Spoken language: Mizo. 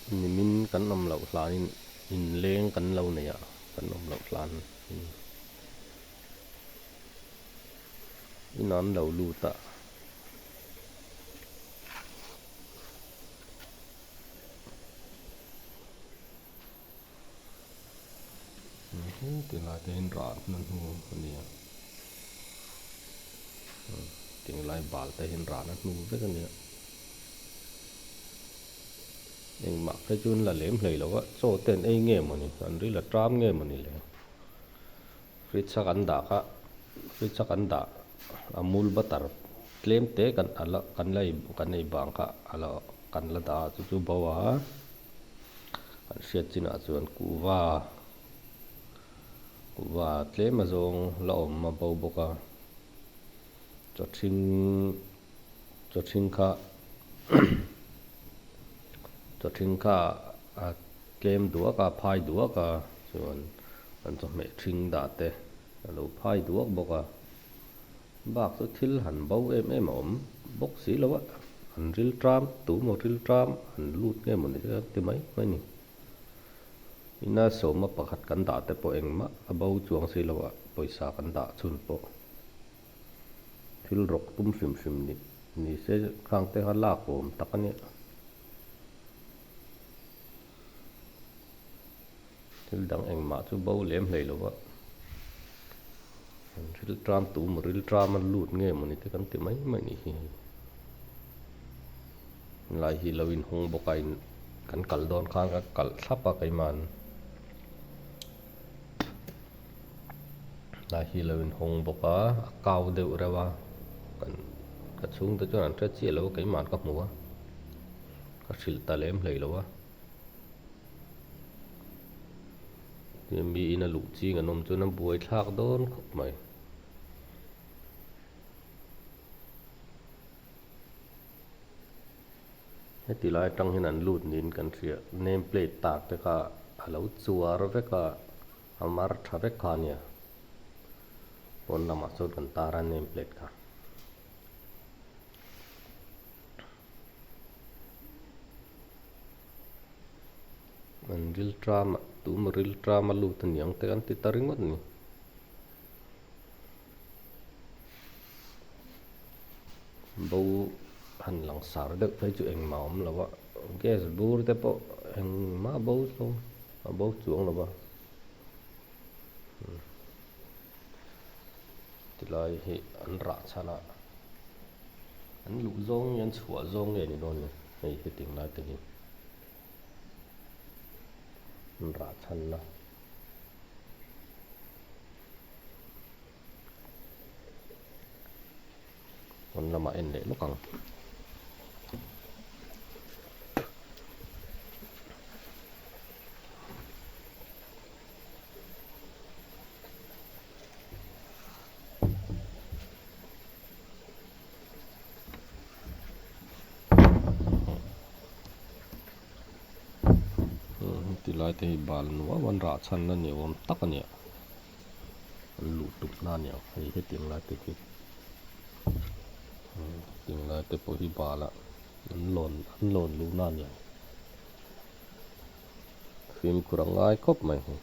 Nimin kan awm loh hlanin inleng kan lo nei a, kan awm loh hlan in an lo lut a. Tilai te hian rahna hnu a ni a, tinglai bal te hian rahna hnu vek a ni a, engmah phei chu an la lem hlei lo a, chaw te an ei nge mawni, an ril a ṭam nge mawni le, fridge a kan dah kha fridge a kan dah a mul butter tlem te kan ala kan la ei kan ei bang kha ala kan la dah a chu chu bo a. An hriat chinah chuan kuhva kuhva tlem a zawng la awm a bo bawk a, chawthring chawthring kha chawthring kha a tlem duak a phai duak a chuan an chawhmeh thring dah te a lo phai duak bawk a. Bak chu thil han bo em em a awm bawk si lo a, an ril tram, tu maw ril tram an lut nge maw ni an ti mai mai ni. Ina sawma pakhat kan dah te pawh engmah a bo chuang si lo a, pawisa kan dah chhun pawh thil rawk tum hrim hrim ni ni se khang te kha lak awm tak a nia. Thil dang engmah chu bo lem hlei lo va, an ril tram tu maw ril tram a lut nge mawni te kan ti mai mai nih hi hei. Helai hi lo inhung bawk a in kan kal dawn khan ka kalh thlap a keima'n. Helai hi lo inhawng bawk a, a kau deuh reuh a, kan ka chhungte chuan an hre chiah lo a keima'n ka hmu a, ka hrilh ta lem hlei lo a. Mi in a luh ching an awm chuan a buai thlak dawn khawp mai. Heti lai atang hian an lut niin kan hria. Name plate tak te kha a lo chuar vek a, a mar tha vek kha a nia. Pawn lamah chuan kan tar a name plate kha. An ril tram a tuma ril tram a lut a niang te an ti ta ringawt a ni. Bo han lang sar deuh phei chu engmah a awm lo a, gas bur te pawh engmah a bo lo a bo chuang lo va. Tilai hi an rah chhan a, an luh zawng nge an chhuah zawng nge ni dawn ni hei hetiang lai te hi an rah chhan na. Pawn lamah en leh lawk ang. Ti lai te hi bal nuam an rah chhan na ni awm tak a ni a an luh tum na a ni ang hei hetiang lai te hi hetiang lai te pawh hi bal ah an lawn an lawn luh na a ni ang. Fimkhur a ngai khawp mai hei.